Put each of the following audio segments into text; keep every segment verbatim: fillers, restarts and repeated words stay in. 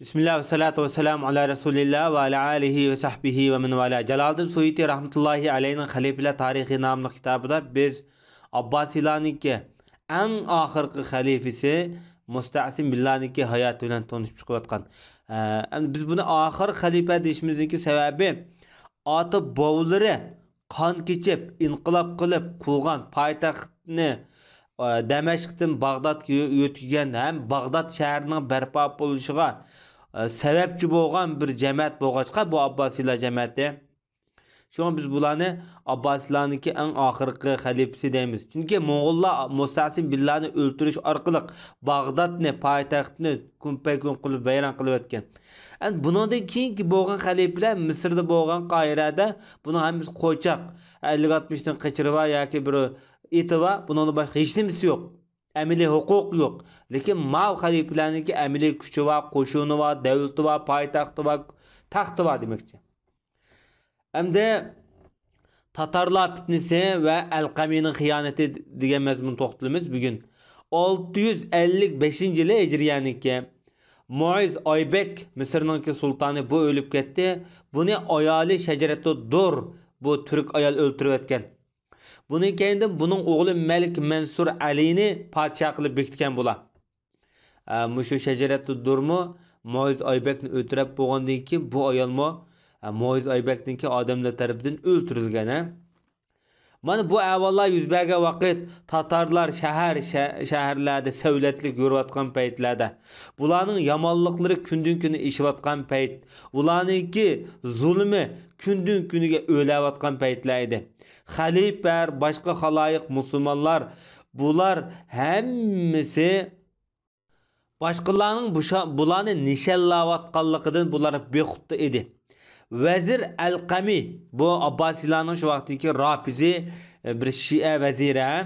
بىسمىللا ۋەسسالاتۇ ۋەسسالامۇ ئالا رەسۇلىللا ۋە ئالا ئالىھى ۋە سەھبىھى ۋە مەن ۋالا. جالالىدىن سۇيۇتى رەھمەتۇللاھى ئەلەيھىنىڭ خەلىپىلەر تارىخى ناملىق كىتابىدا بىز ئابباسىيلارنىڭكى ئەڭ ئاخىرقى خەلىپىسى مۇستەسىم بىللانىڭكى ھاياتى بىلەن تونۇشۇپ چىقىۋاتقان. ئە، ئەمدى بىز بۇنى ئاخىرقى خەلىپە دېيىشىمىزنىڭكى سەۋەبى، ئاتا بوۋىلىرى قان كېچىپ، ئىنقىلاب قىلىپ قۇرغان پايتەختنى، ئە، دەمەشقتىن باغدادقا يۆ-، يۆتكىگەن ھەم باغداد شەھىرىنىڭ بەرپا بولۇشىغا، ئە، سەۋەبچى بولغان بىر جەمەت بولغاچقا، بۇ ئابباسىيلار جەمەتى. شۇڭا بىز بۇلارنى ئابباسىيلارنىڭكى ئەڭ ئاخىرقى خەلىپىسى دەيمىز. چۈنكى موڭغۇللار مۇستەسىم بىللانى ئۆلتۈرۈش ئارقىلىق باغدادنى، پايتەختنى كۈمپەيكۈم قىلىپ ۋەيران قىلىۋەتكەن. ئەمدى بۇنىڭدىن كېيىنكى بولغان خەلىپىلەر مىسىردا بولغان، قاھىرەدە، بۇنىڭ ھەممىسى قوچاق. ئەللىك ئاتمىشتىن قېچىرى بار ياكى بىر ئېتى بار، بۇنىڭدىن باشقا ھېچنېمىسى يوق. ئەمەلىي ھوقۇقى يوق. لېكىن ماۋۇ خەلىپىلەرنىڭكى ئەمەلىي كۈچى بار، قوشۇنى بار، دۆلىتى بار، پايتەختى بار، تەختى بار دېمەكچى. ئەمدى تاتارلار پىتنىسى ۋە ئەلقەمىنىڭ خىيانىتى دېگەن مەزمۇنغا توختىلىمىز بۈگۈن. ئالتە يۈز ئەللىك بەشىنچى يىلى ھىجرىيەنىڭكى مۇئىز ئايبەك مىسىرنىڭكى سۇلتانى بۇ ئۆلۈپ كەتتى. بۇنى ئايالى شەجەرەتۇ دۇر، بۇ تۈرك ئايال ئۆلتۈرۈۋەتكەن. بۇنىڭ كەينىدىن بۇنىڭ ئوغلى مەلىك مەنسۇر ئەلىنى پادىشاھ قىلىپ بېكىتكەن بۇلار. ئە، مۇشۇ شەجەرەتۇ دۇرمۇ مۇئىز ئايبەكنى ئۆلتۈرۈپ بولغاندىن كېيىن، بۇ ئايالمۇ، ئە، مۇئىز ئايبەكنىڭكى ئادەملىرى تەرىپىدىن ئۆلتۈرۈلگەن، ھە. مانا بۇ ئەھۋاللار يۈز بەرگەن ۋاقىت، تاتارلار شەھەر، شە-، شەھەرلەردە سەۋلەتلىك يۈرۈۋاتقان پەيتلەردە، بۇلارنىڭ يامانلىقلىرى كۈندىن كۈنگە ئېشىۋاتقان پەيت، ئۇلارنىڭكى زۇلمى كۈندىن كۈنگە ئۆرلەۋاتقان پەيتلەر ئىدى. خەلىپە، باشقا خالايىق، مۇسۇلمانلار، بۇلار ھەممىسى باشقىلارنىڭ بۇشا-، بۇلارنى نىشانلاۋاتقانلىقىدىن بۇلار بىخۇددا ئىدى. ۋەزىر ئەلقەمى، بۇ ئابباسىيلارنىڭ شۇ ۋاقىتتىكى رافىزى، بىر شىئە ۋەزىرى، ھە؟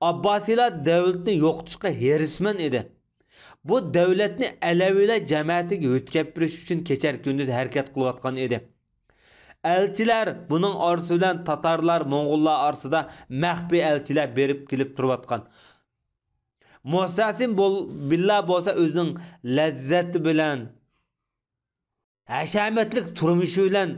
ئابباسىيلار دەۋلىتىنى يوقىتىشقا ھېرىسمەن ئىدى. بۇ دەۋلەتنى ئەلەۋىيلەر جەمەتىگە يۆتكەپ بېرىش ئۈچۈن كېچە-كۈندۈز ھەرىكەت قىلىۋاتقان ئىدى. ئەلچىلەر، بۇنىڭ ئارىسى بىلەن تاتارلار، موڭغۇللار ئارىسىدا مەخپىي ئەلچىلەر بېرىپ كېلىپ تۇرۇۋاتقان. مۇستەسىم بول-، بىللا بولسا ئۆزىنىڭ لەززىتى بىلەن، ھەشەمەتلىك تۇرمۇشى بىلەن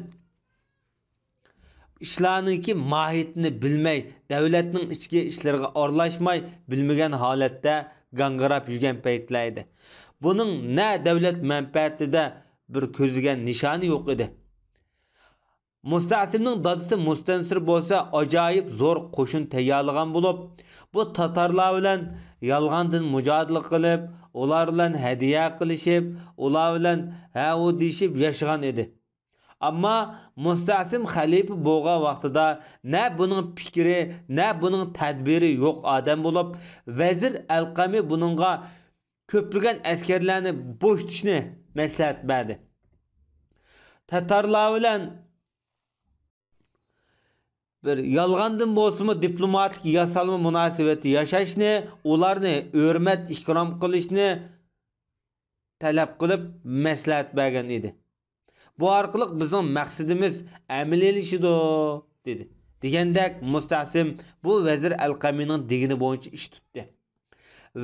ئىشلارنىڭكى ماھىيىتىنى بىلمەي، دەۋلەتنىڭ ئىچكى ئىشلىرىغا ئارىلاشماي، بىلمىگەن ھالەتتە گاڭگىراپ يۈرگەن پەيتلەر ئىدى. بۇنىڭ نە دەۋلەت مەنپەئەتىدە بىر كۆزلىگەن نىشانى يوق ئىدى. مۇستەسىمنىڭ دادىسى مۇستەنسىر بولسا ئاجايىپ زور قوشۇن تەييارلىغان بولۇپ، بۇ تاتارلار بىلەن يالغاندىن مۇجادىلە قىلىپ، ئۇلار بىلەن ھەدىيە قىلىشىپ، ئۇلار بىلەن ھە-ئۇ دېيىشىپ ياشىغان ئىدى. ئەمما مۇستەسىم خەلىپە بولغان ۋاقتىدا نە بۇنىڭ پىكرى، نە بۇنىڭ تەدبىرى يوق ئادەم بولۇپ، ۋەزىر ئەلقەمى بۇنىڭغا كۆپلىگەن ئەسكەرلەرنى بوشىتىشنى مەسلىھەت بەردى. تاتارلار بىلەن بىر يالغاندىن بولسىمۇ دىپلوماتىك ياسالما مۇناسىۋەتتە ياشاشنى، ئۇلارنى ھۆرمەت-ئىكرام قىلىشنى تەلەپ قىلىپ مەسلىھەت بەرگەن ئىدى. بۇ ئارقىلىق بىزنىڭ مەقسىتىمىز ئەمەلىيلىشىدۇ، دېدى. دېگەندەك مۇستەسىم بۇ ۋەزىر ئەلقەمىنىڭ دېگىنى بويىچە ئىش تۇتتى.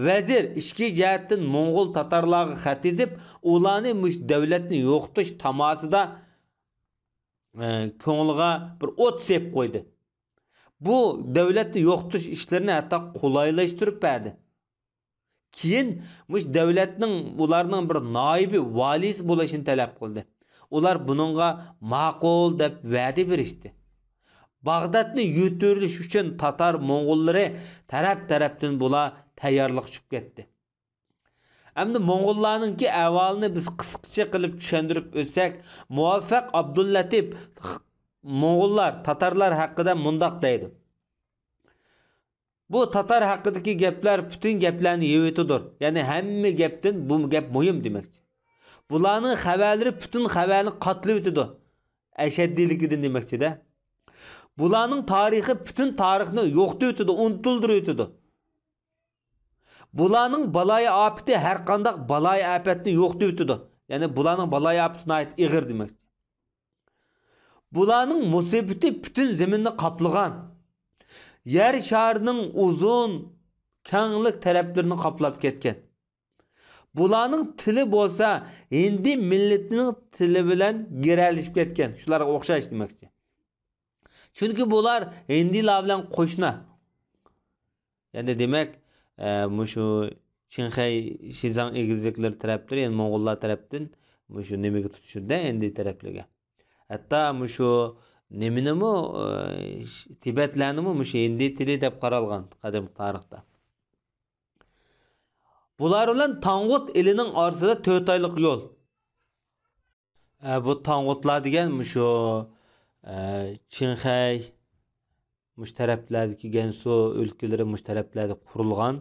ۋەزىر ئىچكى جەھەتتىن موڭغۇل تاتارلارغا خەت يېزىپ، ئۇلارنى مۇشۇ دەۋلەتنى يوقىتىش تاماسىدا، ئە، كۆڭلىگە بىر ئوت سېپىپ قويدى. بۇ دەۋلەتنى يوقىتىش ئىشلىرىنى ھەتتا قولايلاشتۇرۇپ بەردى. كېيىن مۇشۇ دەۋلەتنىڭ، ئۇلارنىڭ بىر نائىبى، ۋالىيسى بولۇشنى تەلەپ قىلدى. ئۇلار بۇنىڭغا ماقۇل دەپ ۋەدە بېرىشتى. باغدادنى يۆتۈۋېلىش ئۈچۈن تاتار موڭغۇللىرى تەرەپ-تەرەپتىن بۇلار تەييارلىق چۈشۈپ كەتتى. ئەمدى موڭغۇللارنىڭكى ئەھۋالىنى بىز قىسقىچە قىلىپ چۈشەندۈرۈپ ئۆتسەك، مۇۋەففەق ئابدۇللەتىپ موڭغۇللار، تاتارلار ھەققىدە مۇنداق دەيدۇ. بۇ تاتار ھەققىدىكى گەپلەر پۈتۈن گەپلەرنى يەۋېتىدۇ. يەنى ھەممە گەپتىن بۇ گەپ مۇھىم دېمەكچى. بۇلارنىڭ خەۋەرلىرى پۈتۈن خەۋەرنى قاتلىۋېتىدۇ. ئەشەددىيلىكىدىن دېمەكچىدە. بۇلارنىڭ تارىخى پۈتۈن تارىخنى يوقىتىۋېتىدۇ، ئۇنتۇلدۇرۇۋېتىدۇ. بۇلارنىڭ بالايىئاپىتى ھەر قانداق بالايىئاپەتنى يوقىتىۋېتىدۇ. يەنى بۇلارنىڭ بالايىئاپىتى ناھايىتى ئېغىر دېمەكچى. بۇلارنىڭ مۇسىبىتى پۈتۈن زېمىننى قاپلىغان. يەر شارىنىڭ ئۇزۇن، كەڭلىك تەرەپلىرىنى قاپلاپ كەتكەن. بۇلارنىڭ تىلى بولسا ھىندى مىللىتىنىڭ تىلى بىلەن گىرەلىشىپ كەتكەن، شۇلارغا ئوخشاش دېمەكچى. چۈنكى بۇلار ھىندىلار بىلەن قوشنا. يەنى دېمەك، ئە، مۇشۇ چىڭخەي، شىزاڭ ئېگىزلىكلىرى تەرەپلىرى، يەنى موڭغۇللار تەرەپتىن مۇشۇ نېمىگە تۇتىشىدۇ، ھىندى تەرەپلىرىگە. ھەتتا مۇشۇ نېمىنىمۇ، ئە، تىبەتلەرنىمۇ مۇشۇ ھىندى تىلى دەپ قارالغان قەدىمكى تارىختا. بۇلار بىلەن تاڭغۇت ئېلىنىڭ ئارىسىدا تۆت ئايلىق يول. ئە، بۇ تاڭغۇتلار دېگەن مۇشۇ، ئە، چىڭخەي، مۇشۇ تەرەپلەردىكى گەنسۇ ئۆلكىلىرى مۇشۇ تەرەپلەردە قۇرۇلغان،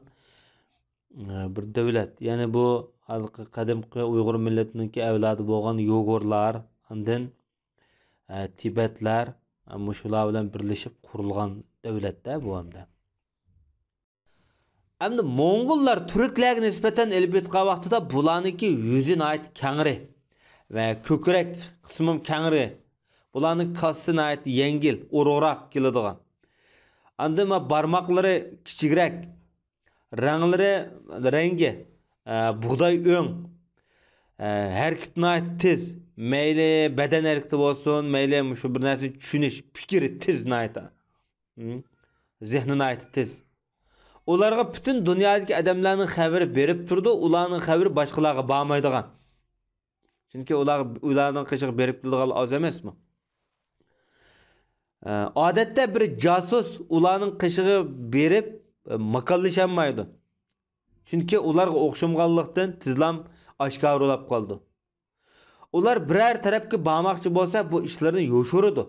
ئە، بىر دۆلەت. يەنى بۇ ھېلىقى قەدىمكى ئۇيغۇر مىللىتىنىڭكى ئەۋلادى بولغان يۇگۇرلار، ئاندىن، ئە، تىبەتلەر، ئە، مۇشۇلار بىلەن بىرلىشىپ قۇرۇلغان دۆلەت-دە بۇ ئەمدى. ئەمدى موڭغۇللار تۈركلەرگە نىسبەتەن ئېلىپ ئېيتقان ۋاقتىدا بۇلارنىڭكى يۈزى ناھايىتى كەڭرى ۋە كۆكرەك قىسمىمۇ كەڭرى. بۇلارنىڭ كاسىسى ناھايىتى يەڭگىل، ئورۇقراق كېلىدىغان. ئاندىن ما بارماقلىرى كىچىكرەك، رەڭلىرى، رەڭگى، ئە، بۇغداي ئۆڭ، ئە، ھەرىكىتى ناھايىتى تېز. مەيلى بەدەن ھەرىكىتى بولسۇن، مەيلى مۇشۇ بىر نەرسىنى چۈشىنىش، پىكرى تېز ناھايىتى. ھىم. زېھنى ناھايىتى تېز. ئۇلارغا پۈتۈن دۇنيادىكى ئادەملەرنىڭ خەۋىرى بېرىپ تۇرىدۇ، ئۇلارنىڭ خەۋىرى باشقىلارغا بارمايدىغان. چۈنكى ئۇلار، ئۇلارنىڭ قېشىغا بېرىپ كېلىدىغانلار ئاز ئەمەسمۇ؟ ئە، ئادەتتە بىر جاسۇس ئۇلارنىڭ قېشىغا بېرىپ، ئە، ماكانلىشالمايدۇ. چۈنكى ئۇلارغا ئوخشىمىغانلىقتىن تېزلا ئاشكارىلاپ قالىدۇ. ئۇلار بىرەر تەرەپكە بارماقچى بولسا، بۇ ئىشلىرىنى يوشۇرىدۇ.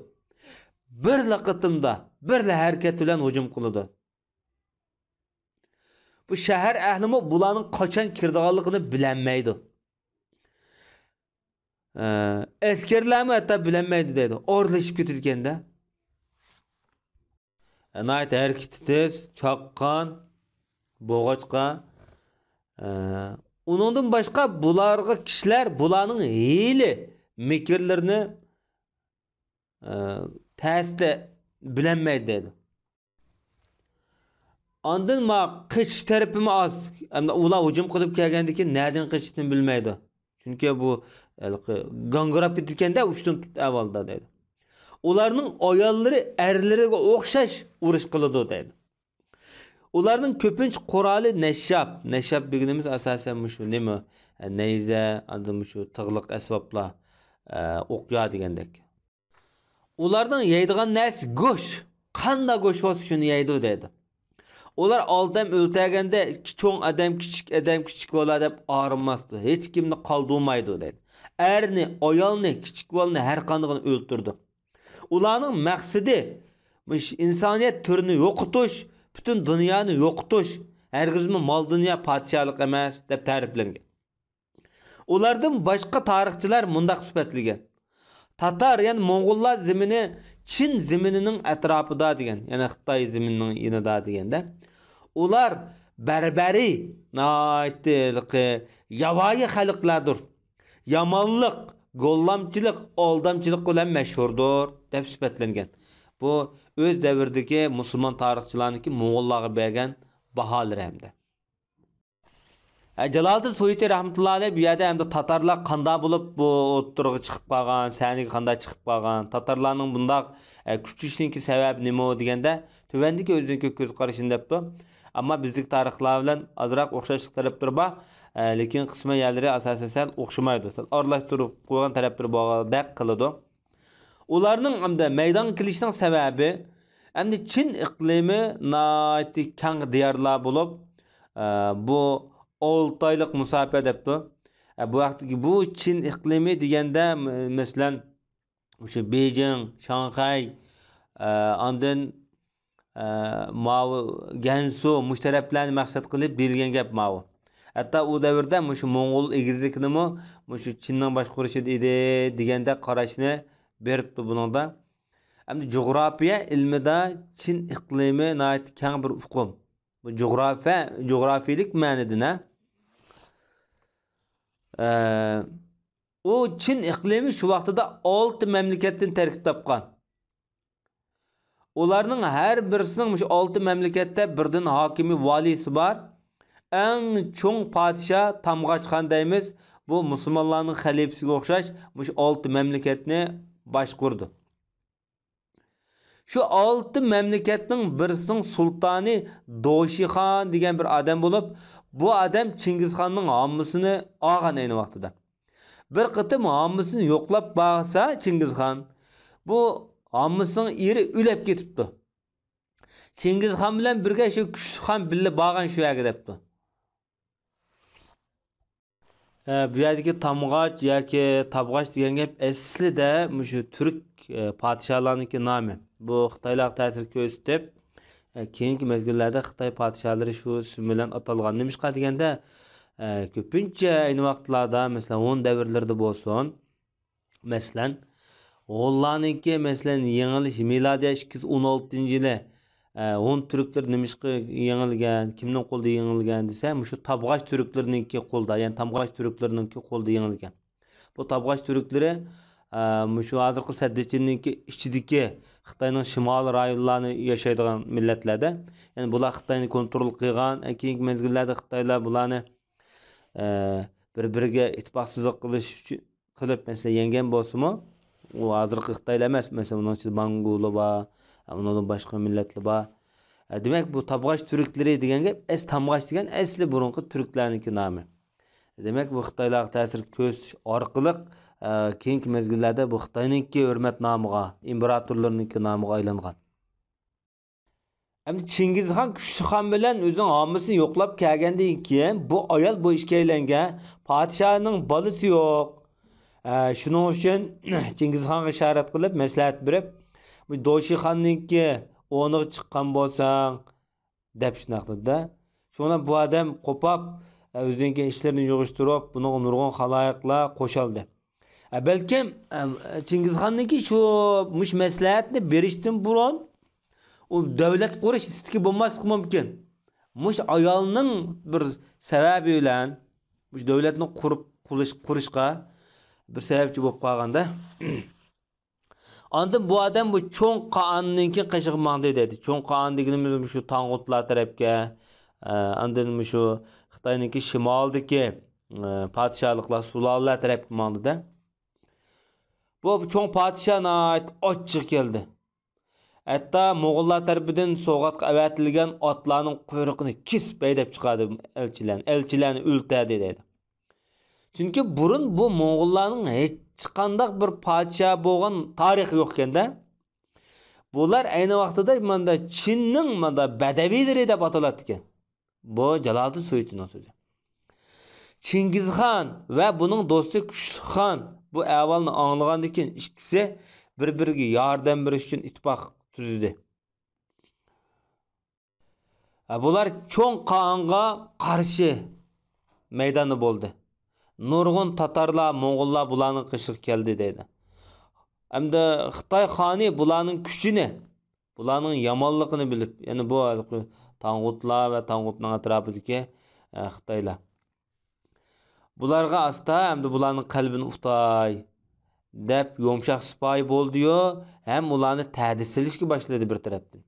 بىرلا قېتىمدا، بىرلا ھەرىكەت بىلەن ھۇجۇم قىلىدۇ. بۇ شەھەر ئەھلىمۇ بۇلارنىڭ قاچان كىرىدىغانلىقىنى بىلەلمەيدۇ. ئە، ئەسكەرلەرمۇ ھەتتا بىلەلمەيدۇ دەيدۇ. ئارىلىشىپ كېتىدىكەن-دە. ناھايىتى ھەرىكىتى تېز، چاققان بولغاچقا، ئە، ئۇنىڭدىن باشقا بۇلارغا كىشىلەر بۇلارنىڭ ھىيلە، مىكىرلىرىنى، ئە، تەستە بىلەلمەيدۇ دەيدۇ. ئاندىن ما قېچىش تەرىپىمۇ ئاز. ئەمدى ئۇلار ھۇجۇم قىلىپ كەلگەندىن كېيىن نەدىن قېچىشنى بىلمەيدۇ. چۈنكى بۇ ھېلىقى گاڭگىراپ كېتىدىكەن-دە، ئۇشتۇمتۇت ئەھۋالدا دەيدۇ. ئۇلارنىڭ ئاياللىرى ئەرلىرىگە ئوخشاش ئۇرۇش قىلىدۇ دەيدۇ. ئۇلارنىڭ كۆپىنچە قورالى نەششاپ. نەششاپ دېگىنىمىز ئاساسەن مۇشۇ نېمە؟ نەيزە، ئاندىن مۇشۇ تىغلىق ئەسۋابلار، ئە، ئوقيا دېگەندەك. ئۇلارنىڭ يەيدىغان نەرسىسى گۆش. قانداق گۆش بولسا شۇنى يەيدۇ دەيدۇ. ئۇلار ئالدەم ئۆلتۈرگەندە ئىككى چوڭ ئادەم، كىچىك ئادەم، كىچىك بالا دەپ ئايرىماستۇ. ھېچكىمنى قالدۇرمايدۇ دەيدۇ. ئەرنى، ئايالنى، كىچىك بالىنى، ھەر قاندىقىنى ئۆلتۈرىدۇ. ئۇلارنىڭ مەقسىتى مۇشۇ ئىنسانىيەت تۈرىنى يوقىتىش، پۈتۈن دۇنيانى يوقىتىش، ھەرگىزمۇ مال-دۇنيا پادىشاھلىق ئەمەس دەپ تەرىپلەنگەن. ئۇلاردىن باشقا تارىخچىلار مۇنداق سۈپەتلىگەن: تاتار، يەنى موڭغۇللار زېمىنى چىن زېمىنىنىڭ ئەتراپىدا دېگەن، يەنى خىتاي زېمىنىنىڭ يېنىدا دېگەندە، ئۇلار بەربەرىي، ناھايىتى ھېلىقى ياۋايى خەلقلەردۇر. يامانلىق، گوللامچىلىق، ئالدامچىلىق بىلەن مەشھۇردۇر، دەپ سۈپەتلەنگەن. بۇ ئۆز دەۋرىدىكى مۇسۇلمان تارىخچىلارنىڭكى موڭغۇللارغا بەرگەن باھالىرى ھەمدە. ھە، جالالىدىن سۇيۇتى رەھمەتۇللا ئەلەيھ بۇ يەردە ئەمدى تاتارلار قانداق بولۇپ بۇ ئوتتۇرىغا چىقىپ قالغان، سەھنىگە قانداق چىقىپ قالغان، تاتارلارنىڭ بۇنداق، ئە، كۈچىشىنىڭكى سەۋەبى نېمە دېگەندە، تۆۋەندىكى ئۆزىنىڭكى كۆز قارىشىنى دەپتۇ. ئەمما بىزدىكى تارىخلار بىلەن ئازراق ئوخشاشلىق تەرەپلىرى بار، ئە، لېكىن قىسمەن يەرلىرى ئاساسەن سەل ئوخشىمايدۇ. سەل ئارىلاش تۇرۇپ قويغان تەرەپلىرى بارغاندەك قىلىدۇ. ئۇلارنىڭ ئەمدى مەيدانغا كېلىشىنىڭ سەۋەبى، ئەمدى چىن ئىقلىمى ناھايىتى كەڭ دىيارلار بولۇپ، ئە، بۇ ئالتە ئايلىق مۇساپە دەپتۇ. ئە، بۇ ھەقتىكى بۇ چىن ئىقلىمى دېگەندە، م-، مەسىلەن، مۇشۇ بېيجىڭ، شاڭخەي، ئە، ئاندىن، ئە، ماۋۇ گەنسۇ، مۇشۇ تەرەپلەرنى مەقسەت قىلىپ دېيىلگەن گەپ ماۋۇ. ھەتتا ئۇ دەۋردە مۇشۇ موڭغۇل ئېگىزلىكىنىمۇ مۇشۇ چىننىڭ باشقۇرۇشىدا ئىدى دېگەندەك قاراشنى بېرىپتۇ بۇنىڭدا. ئەمدى جۇغراپىيە ئىلمىدا چىن ئىقلىمى ناھايىتى كەڭ بىر ئۇقۇم. بۇ جۇغرافىيە، جۇغرافىيىلىك مەنىدىن، ھە؟ ئە، ئۇ چىن ئىقلىمى شۇ ۋاقتىدا ئالتە مەملىكەتتىن تەركىب تاپقان. ئۇلارنىڭ ھەر بىرسىنىڭ مۇشۇ ئالتە مەملىكەتتە بىردىن ھاكىمى، ۋالىسى بار. ئەڭ چوڭ پادىشاھ تامغاچخان دەيمىز. بۇ مۇسۇلمانلارنىڭ خەلىپىسىگە ئوخشاش مۇشۇ ئالتە مەملىكەتنى باشقۇرىدۇ. شۇ ئالتە مەملىكەتنىڭ بىرسىنىڭ سۇلتانى دوشىخان دېگەن بىر ئادەم بولۇپ، بۇ ئادەم چىڭگىزخاننىڭ ھاممىسىنى ئالغان ئەينى ۋاقتىدا. بىر قېتىم ھاممىسىنى يوقلاپ بارسا چىڭگىزخان، بۇ ھاممىسىنىڭ ئېرى ئۆلۈپ كېتىپتۇ. چىڭگىزخان بىلەن بىرگە شۇ كۈچلۈك خان بىللە بارغان شۇ يەرگە دەپتۇ. ئە، بۇ يەردىكى تامغاچ ياكى تابغاچ دېگەن گەپ ئەسلىدە مۇشۇ تۈرك، ئە، پادىشاھلارنىڭكى نامى. بۇ خىتايلارغا تەسىر كۆرسىتىپ، ئە، كېيىنكى مەزگىللەردە خىتاي پادىشاھلىرى شۇ ئىسىم بىلەن ئاتالغان. نېمىشقا دېگەندە، ئە، كۆپىنچە ئەينى ۋاقىتلاردا، مەسىلەن، ھون دەۋرلىرىدە بولسۇن، مەسىلەن، ھونلارنىڭكى، مەسىلەن، يېڭىلىش مىلادىيە ئىككى يۈز ئون ئالتىنچى يىلى، ئە، ھون تۈركلىرى نېمىشقا يېڭىلگەن، كىمنىڭ قولىدا يېڭىلگەن دېسە، مۇشۇ تابغاچ تۈركلىرىنىڭكى قولىدا، يەنى تامغاچ تۈركلىرىنىڭكى قولىدا يېڭىلگەن. بۇ تابغاچ تۈركلىرى، ئە، مۇشۇ ھازىرقى سەددىچىننىڭكى ئىچىدىكى خىتاينىڭ شىمالىي رايونلارنى ياشايدىغان مىللەتلەردە، يەنى بۇلار خىتاينى كونترول قىلغان، ئە، كېيىنكى مەزگىللەردە خىتايلار بۇلارنى، ئە، بىر-بىرىگە ئىتتىپاقسىزلىق قىلىش ئۈچۈن، قىلىپ، مەسىلەن، يەڭگەن بولسىمۇ، ئۇ ھازىرقى خىتايلار ئەمەس. مەسىلەن، ئۇنىڭ ئىچىدە ماڭگۇلى بار، ئۇنىڭدىن باشقا مىللەتلەر بار. ئە، دېمەك، بۇ تابغاچ تۈركلىرى دېگەن گەپ، ئەس تامغاچ دېگەن ئەسلى بۇرۇنقى تۈركلەرنىڭكى نامى. دېمەك، بۇ خىتايلارغا تەسىر كۆرسىتىش ئارقىلىق، ئە، كېيىنكى مەزگىللەردە بۇ خىتاينىڭكى ھۆرمەت نامىغا، ئىمپېراتورلىرىنىڭكى نامىغا ئايلانغان. ئەمدى چىڭگىزخان كۈچلۈك خان بىلەن ئۆزىنىڭ ھامىسىنى يوقلاپ كەلگەندىن كېيىن، بۇ ئايال بۇ ئىككىيلەنگە، پادىشاھنىڭ بالىسى يوق، ئە، شۇنىڭ ئۈچۈن چىڭگىزخانغا ئىشارەت قىلىپ، مەسلىھەت بېرىپ، بۇ دوشىخاننىڭكى ئورنىغا چىققان بولساڭ، دەپ شۇنداق دېدى-دە. شۇڭا بۇ ئادەم قوپاپ، ئە، ئۆزىنىڭكى ئىشلىرىنى يىغىشتۇرۇپ، بۇنىڭغا نۇرغۇن خالايىقلار قوشالدى. ئە، بەلكىم، ئە، چىڭگىزخاننىڭكى شۇ مۇشۇ مەسلىھەتنى بېرىشتىن بۇرۇن ئۇ دۆلەت قۇرۇش ئىستىكى بولماسلىقى مۇمكىن. مۇشۇ ئايالنىڭ بىر سەۋەبى بىلەن مۇشۇ دۆلەتنى قۇرۇپ، قۇرۇش، قۇرۇشقا بىر سەۋەبچى بولۇپ قالغاندا. ئاندىن بۇ ئادەم بۇ چوڭ قائاننىڭكى قېشىغا ماڭدى دەيدۇ. چوڭ قائان دېگىنىمىز مۇشۇ تاڭغۇتلار تەرەپكە، ئە، ئاندىن مۇشۇ خىتاينىڭكى شىمالىدىكى، ئە، پادىشاھلىقلار، سۇلالىلەر تەرەپكە ماڭدى-دە. بۇ چوڭ پادىشاھ ناھايىتى ئاچچىقى كەلدى. ھەتتا موڭغۇللار تەرىپىدىن سوۋغاتقا ئەۋەتىلگەن ئاتلارنىڭ قۇيرۇقىنى كېسىپ ھەيدەپ چىقاردى ئەلچىلەرنى، ئەلچىلەرنى ئۆلتۈردى دەيدۇ. چۈنكى بۇرۇن بۇ موڭغۇللارنىڭ ھېچقانداق بىر پادىشاھى بولغان تارىخى يوقكەن-دە. بۇلار ئەينى ۋاقتىدا ماندا چىننىڭ ماندا بەدەۋىيلىرى دەپ ئاتىلاتتىكەن. بۇ جالالىدىن سۇيۇتىنىڭ سۆزى. چىڭگىزخان ۋە بۇنىڭ دوستى كۈچلۈك خان بۇ ئەھۋالنى ئاڭلىغاندىن كېيىن، ئىككىسى بىر-بىرىگە ياردەم بېرىش ئۈچۈن ئىتتىپاق تۈزدى. ھە، بۇلار چوڭ قائانغا قارشى مەيداندا بولدى. نۇرغۇن تاتارلار، موڭغۇللار بۇلارنىڭ قېشىغا كەلدى دەيدۇ. ئەمدى خىتاي خانى بۇلارنىڭ كۈچىنى، بۇلارنىڭ يامانلىقىنى بىلىپ، يەنى بۇ ھېلىقى تاڭغۇتلار ۋە تاڭغۇتنىڭ ئەتراپىدىكى، ئە، خىتايلار. بۇلارغا ئاستا ئەمدى بۇلارنىڭ قەلبىنى ئۇتاي دەپ يۇمشاق سىپايى بولدىيۇ، ھەم ئۇلارنى تەھدىت سېلىشكە باشلىدى بىر تەرەپتىن.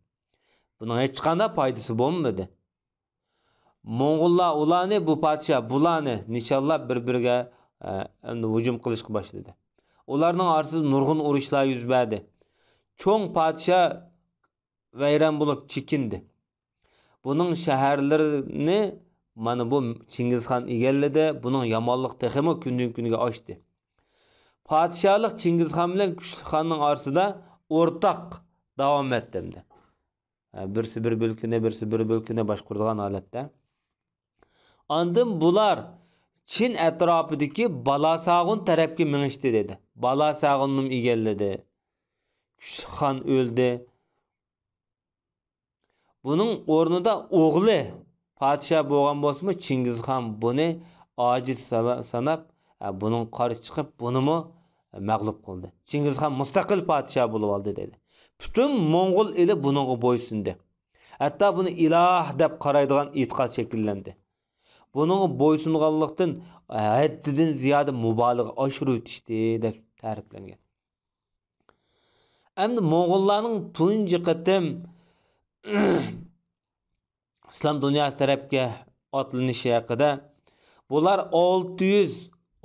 بۇنىڭ ھېچقانداق پايدىسى بولمىدى. موڭغۇللار ئۇلارنى، بۇ پادىشاھ بۇلارنى نىشانلاپ بىر-بىرىگە، ئە، ئەمدى ھۇجۇم قىلىشقا باشلىدى. ئۇلارنىڭ ئارىسىدا نۇرغۇن ئۇرۇشلار يۈز بەردى. چوڭ پادىشاھ ۋەيران بولۇپ چېكىندى. بۇنىڭ شەھەرلىرىنى، مانا، بۇ چىڭگىزخان ئىگىلىدى. بۇنىڭ يامانلىقى تېخىمۇ كۈندىن-كۈنگە ئاشتى. پادىشاھلىق چىڭگىزخان بىلەن كۈچلۈك خاننىڭ ئارىسىدا ئورتاق داۋام ئەتتى ئەمدى. ھە، بىرسى بىر بۆلكىنى، بىرسى بىر بۆلكىنى باشقۇرىدىغان ھالەتتە. ئاندىن بۇلار چىن ئەتراپىدىكى بالاساغۇن تەرەپكە مېڭىشتى دېدى. بالاساغۇننىمۇ ئىگىلىدى. كۈچلۈك خان ئۆلدى. بۇنىڭ ئورنىدا ئوغلى پادىشاھ بولغان بولسىمۇ، چىڭگىزخان بۇنى ئاجىز سالا-، ساناپ، ئە، بۇنىڭغا قارشى چىقىپ، بۇنىمۇ مەغلۇپ قىلدى. چىڭگىزخان مۇستەقىل پادىشاھ بولۇۋالدى دېدى. پۈتۈن موڭغۇل ئېلى بۇنىڭغا بويسۇندى. ھەتتا بۇنى ئىلاھ دەپ قارايدىغان ئېتىقاد شەكىللەندى. بۇنىڭغا بويسۇنغانلىقتىن، ھەددىدىن زىيادە مۇبالىغە ئاشۇرۇۋېتىشتى دەپ تەرىپلەنگەن. ئەمدى موڭغۇللارنىڭ تۇنجى قېتىم ئىسلام دۇنياسى تەرەپكە ئاتلىنىشى ھەققىدە، بۇلار ئالتە يۈز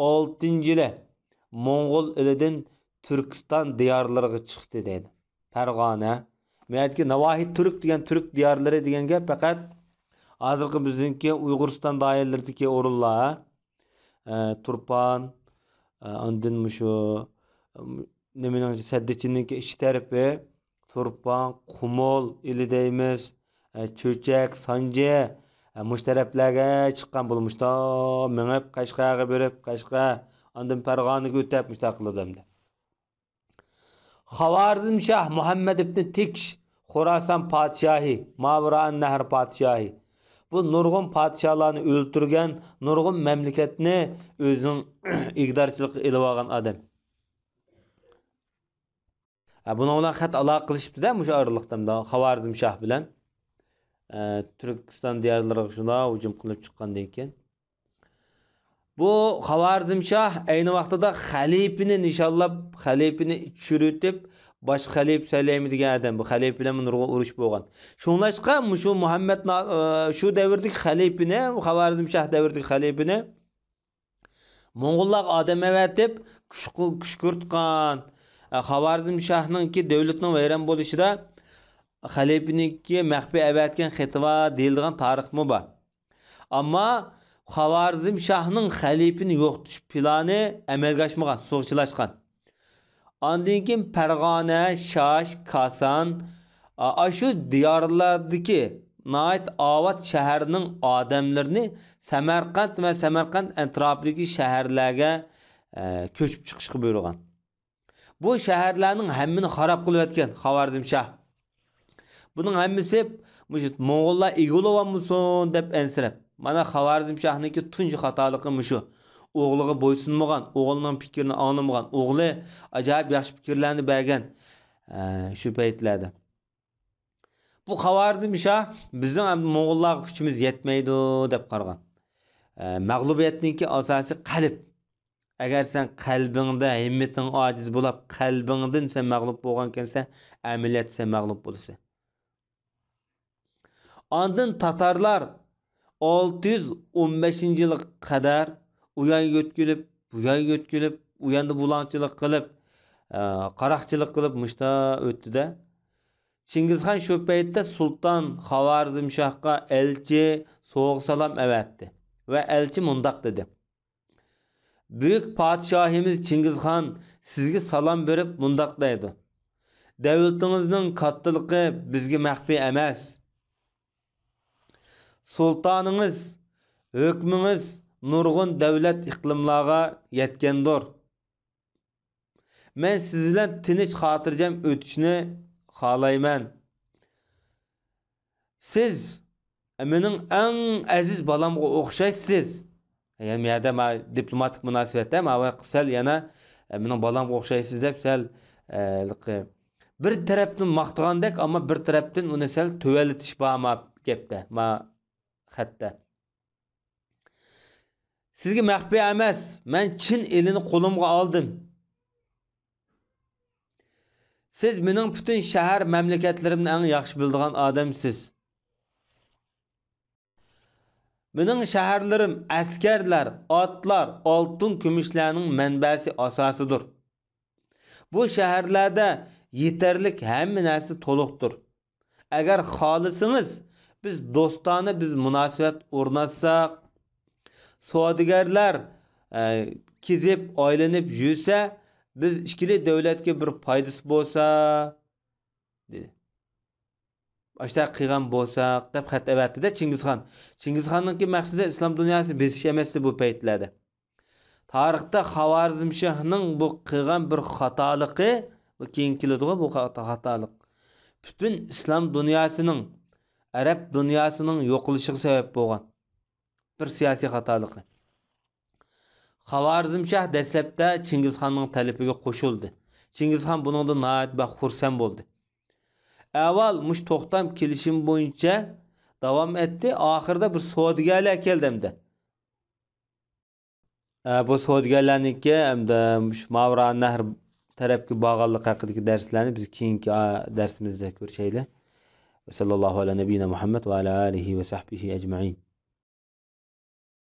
ئالتىنچى يىلى موڭغۇل ئېلىدىن تۈركىستان دىيارلىرىغا چىقتى دەيدۇ. پەرغانە، بۇ يەردىكى ناۋاھى تۈرك دېگەن تۈرك دىيارلىرى دېگەن گەپ پەقەت ھازىرقى بىزنىڭكى ئۇيغۇرىستان دائىرىلىرىدىكى ئورۇنلار، ئە، تۇرپان، ئە، ئاندىن مۇشۇ، ئەم، نېمىنىڭ، سەددىچىننىڭكى ئىچ تەرىپى، تۇرپان، قۇمۇل ئېلى دەيمىز، ئە، چۆچەك، سانجى، ئە، مۇشۇ تەرەپلەرگە چىققان بولۇپ، مۇشتا مېڭىپ، قەشقەرگە بېرىپ، قەشقەر، ئاندىن پەرغانىگە ئۆتۈپ، مۇشتا قىلىدۇ ئەمدى. خوارزمشاھ مۇھەممەد ئىبنى تىكش، خوراسان پادىشاھى، ماۋرائەن نەھر پادىشاھى. بۇ نۇرغۇن پادىشاھلارنى ئۆلتۈرگەن، نۇرغۇن مەملىكەتنى ئۆزىنىڭ ئىگىدارچىلىقىغا ئېلىۋالغان ئادەم. ھە، بۇنىڭ بىلەن خەت ئالاقە قىلىشىپتۇ-دە، مۇشۇ ئارىلىقتا خوارزمشاھ بىلەن. ئە، تۈركىستان دىيارلىرىغا شۇنداق ھۇجۇم قىلىپ چىققاندىن كېيىن. بۇ خوارزمشاھ ئەينى ۋاقتىدا خەلىپىنى نىشانلاپ، خەلىپىنى چۈشۈرۈۋېتىپ، باشقا خەلىپە سايلايمەن دېگەن ئادەم. بۇ خەلىپە بىلەن نۇرغۇن ئۇرۇش بولغان. شۇڭلاشقا مۇشۇ مۇھەممەد نا-، ئە، شۇ دەۋردىكى خەلىپىنى، خوارزمشاھ دەۋرىدىكى خەلىپىنى موڭغۇللارغا ئادەم ئەۋەتىپ، كۈشكۈرتكەن. ئە، خوارزمشاھنىڭكى دۆلىتىنىڭ ۋەيران بولۇشىدا خەلىپىنىڭكى مەخپىي ئەۋەتكەن خېتى بار دېيىلىدىغان تارىخمۇ بار. ئەمما خوارزمشاھنىڭ خەلىپىنى يوقىتىش پىلانى ئەمەلگە ئاشمىغان، سۇغا چىلاشقان. ئاندىن كېيىن پەرغانە، شاش، كاسان، ئا-، ئاشۇ دىيارلاردىكى ناھايىتى ئاۋات شەھەرنىڭ ئادەملىرىنى سەمەرقەنت ۋە سەمەرقەنت ئەتراپىدىكى شەھەرلەرگە، ئە، كۆچۈپ چىقىشقا بۇيرۇغان. بۇ شەھەرلەرنىڭ ھەممىنى خاراب قىلىۋەتكەن خوارزمشاھ. بۇنىڭ ھەممىسى مۇشۇ موڭغۇللار ئىگە بولۇۋالمىسۇن دەپ ئەنسىرەپ. مانا خوارزمشاھنىڭكى تۇنجى خاتالىقى مۇشۇ. ئوغلىغا بويسۇنمىغان، ئوغلىنىڭ پىكرىنى ئاڭلىمىغان، ئوغلى ئاجايىپ ياخشى پىكىرلەرنى بەرگەن، ئە، شۇ پەيتلەردە. بۇ خوارزمشاھ بىزنىڭ ئەمدى موڭغۇللارغا كۈچىمىز يەتمەيدۇ دەپ قارىغان. ئە، مەغلۇبىيەتنىڭكى ئاساسى قەلب. ئەگەر سەن قەلبىڭدە ھىممىتىڭ ئاجىز بولاپ، قەلبىڭدىن سەن مەغلۇپ بولغانكەنسەن، ئەمەلىيەتتە سەن مەغلۇپ بولىسەن. ئاندىن تاتارلار ئالتە يۈز ئون بەشىنچى يىلغا قەدەر ئۇيان يۆتكىلىپ، بۇيان يۆتكىلىپ، ئۇياندا بۇلاڭچىلىق قىلىپ، ئە، قاراقچىلىق قىلىپ مۇشتا ئۆتتى-دە. چىڭگىزخان شۇ پەيتتە سۇلتان خوارزمشاھقا ئەلچى، سوۋغا-سالام ئەۋەتتى ۋە ئەلچى مۇنداق دېدى: بۈيۈك پادىشاھىمىز چىڭگىزخان سىزگە سالام بېرىپ مۇنداق دەيدۇ: دەۋلىتىڭىزنىڭ كاتتىلىقى بىزگە مەخپىي ئەمەس. سۇلتانىڭىز، ھۆكمىڭىز نۇرغۇن دەۋلەت ئىقلىملارغا يەتكەندۇر. مەن سىز بىلەن تىنچ خاتىرجەم ئۆتۈشنى خالايمەن. سىز مېنىڭ ئەڭ ئەزىز بالامغا ئوخشايسىز. يەنى بۇ يەردە ما دىپلوماتىك مۇناسىۋەتتە ما سەل يەنە، ئە، مېنىڭ بالامغا ئوخشايسىز دەپ سەل، ئە، ھېلىقى بىر تەرەپتىن ماختىغاندەك، ئەمما بىر تەرەپتىن ئۇنى سەل تۆۋەنلىتىش بار ما گەپتە، ما خەتتە. سىزگە مەخپىي ئەمەس، مەن چىن ئېلىنى قولۇمغا ئالدىم. سىز مېنىڭ پۈتۈن شەھەر مەملىكەتلىرىمنى ئەڭ ياخشى بىلىدىغان ئادەمسىز. مېنىڭ شەھەرلىرىم ئەسكەرلەر، ئاتلار، ئالتۇن، كۈمۈشلەرنىڭ مەنبەسى، ئاساسىدۇر. بۇ شەھەرلەردە يېتەرلىك ھەممە نەرسە تولۇقتۇر. ئەگەر خالىسىڭىز، بىز دوستانە بىز مۇناسىۋەت ئورناتساق، سودىگەرلەر، ئە، كېزىپ، ئايلىنىپ يۈرسە، بىز ئىككىلى دۆلەتكە بىر پايدىسى بولسا، دېدى. ئاشۇنداق قىلغان بولساق، دەپ خەت ئەۋەتتى-دە چىڭگىزخان. چىڭگىزخاننىڭكى مەقسىتى ئىسلام دۇنياسىنى بېسىش ئەمەستى بۇ پەيتلەردە. تارىختا خوارزمشاھنىڭ بۇ قىلغان بىر خاتالىقى، بۇ كېيىن كېلىدىغۇ بۇ خاتا-، خاتالىق. پۈتۈن ئىسلام دۇنياسىنىڭ، ئەرەب دۇنياسىنىڭ يوقىلىشىغا سەۋەب بولغان. بىر سىياسىي خاتالىقى. خوارزمشاھ دەسلەپتە چىڭگىزخاننىڭ تەلىپىگە قوشۇلدى. چىڭگىزخان بۇنىڭدىن ناھايىتى بەك خۇرسەن بولدى. ئەۋۋەل مۇشۇ توختام كېلىشىمى بويىچە داۋام ئەتتى. ئاخىرىدا بىر سودىگەرلەر كەلدى ئەمدى. ئە، بۇ سودىگەرلەرنىڭكى ھەمدە مۇشۇ ماۋرا نەھر تەرەپكە بارغانلىقى ھەققىدىكى دەرسلەرنى بىز كېيىنكى، ئا، دەرسىمىزدە كۆرۈشەيلى. ۋە سەللەللاھۇ ئەلا نەبىييىنا مۇھەممەد ۋە ئەلا ئالىھى ۋە سەھبىھى ئەجمەئىن.